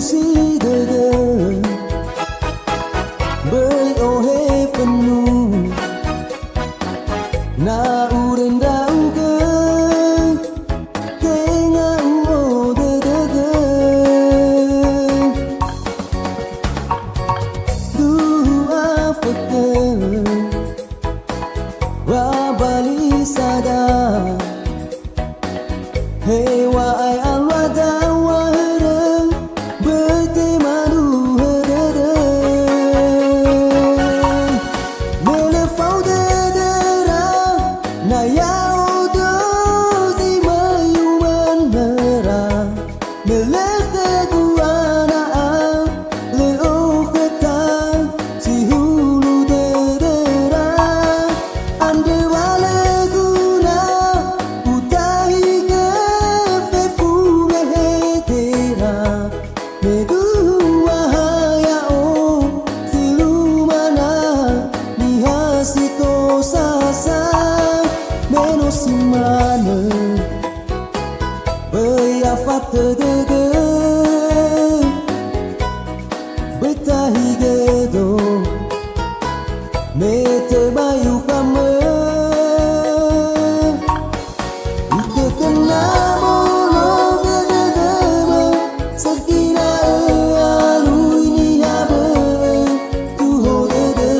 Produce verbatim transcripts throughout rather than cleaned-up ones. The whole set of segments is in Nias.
Si dödö, böi ohe fenu. Na uröi ndra'ugö, tenga u'odödögö. Duhu afötö, wa bali sada. Heŵa'ae alua da'ua hörö, böi tema duhö dödö. Me lö fao dödöra, na ya'odo zi möi umönöra. Me lö khögu ana'a, lö okhöta, si hulö dödöra. Andrö wa lö guna, utahigö fefu wehedera. Me dua ha ya'o, zi lumana, niha si tosasa, me no si manö. Böi afatö dödö, böi tahigödo, me tebai ukhamö. Utökö na bologö dödömö, sökhina'ö alui niha bö'ö tuho dödö.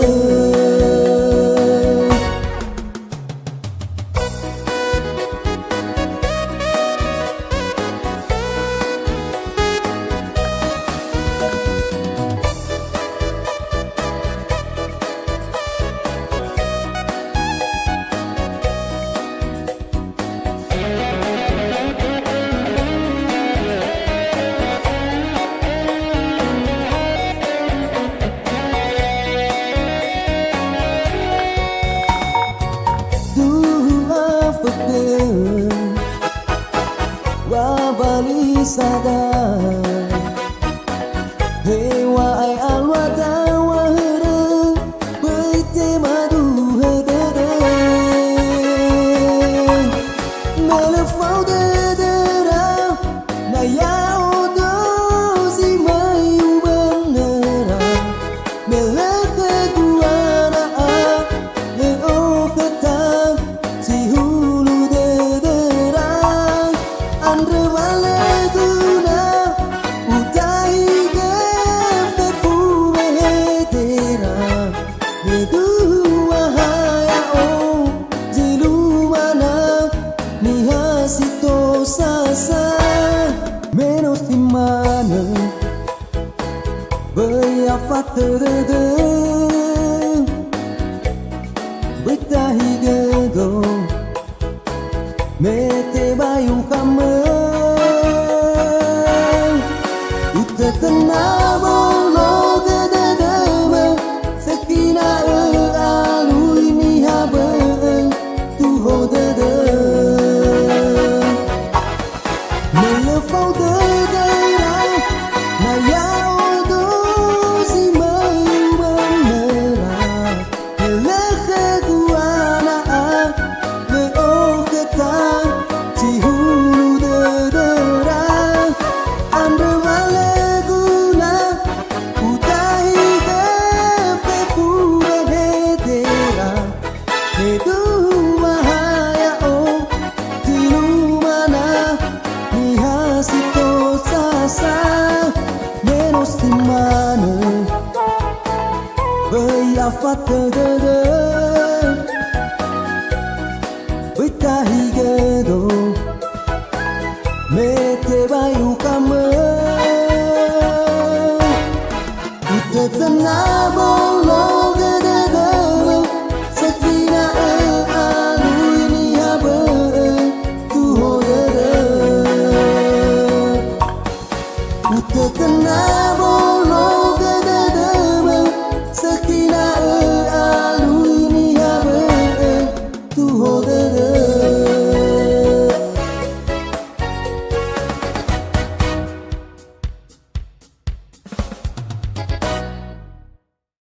Duhu afökhö, wa bali sada. Heŵa'ae alua da'ua hörö, böi tema duhö dödö. Me lö fao dödöra, na ya'odo zi möi umönöra. Me lö khögu ana'a, lö okhöta, si hulö dödöra. Andrö wa lö guna, utahigö fefu wehedera. Me dua ha ya'o, zi lumana, niha si tosasa, me no si manö. Böi afatö dödö, böi tahigödo, me tebai ukhamö. Utökö na bologö dödömö, sökhina'ö alui niha bö'ö tuho dödö. Me lö fao dödöra, na ya'odo zi möi umönöra. Me lö khögu ana'a, lö okhöta, si hulö dödöra. Andrö wa lö guna, utahigö fefu wehedera. Me dua ha ya'o, zi lumana, niha si tosasa, me no si manö. Böi afatö dödö, böi tahigödo, me tebai ukhamö. Utökö na bologö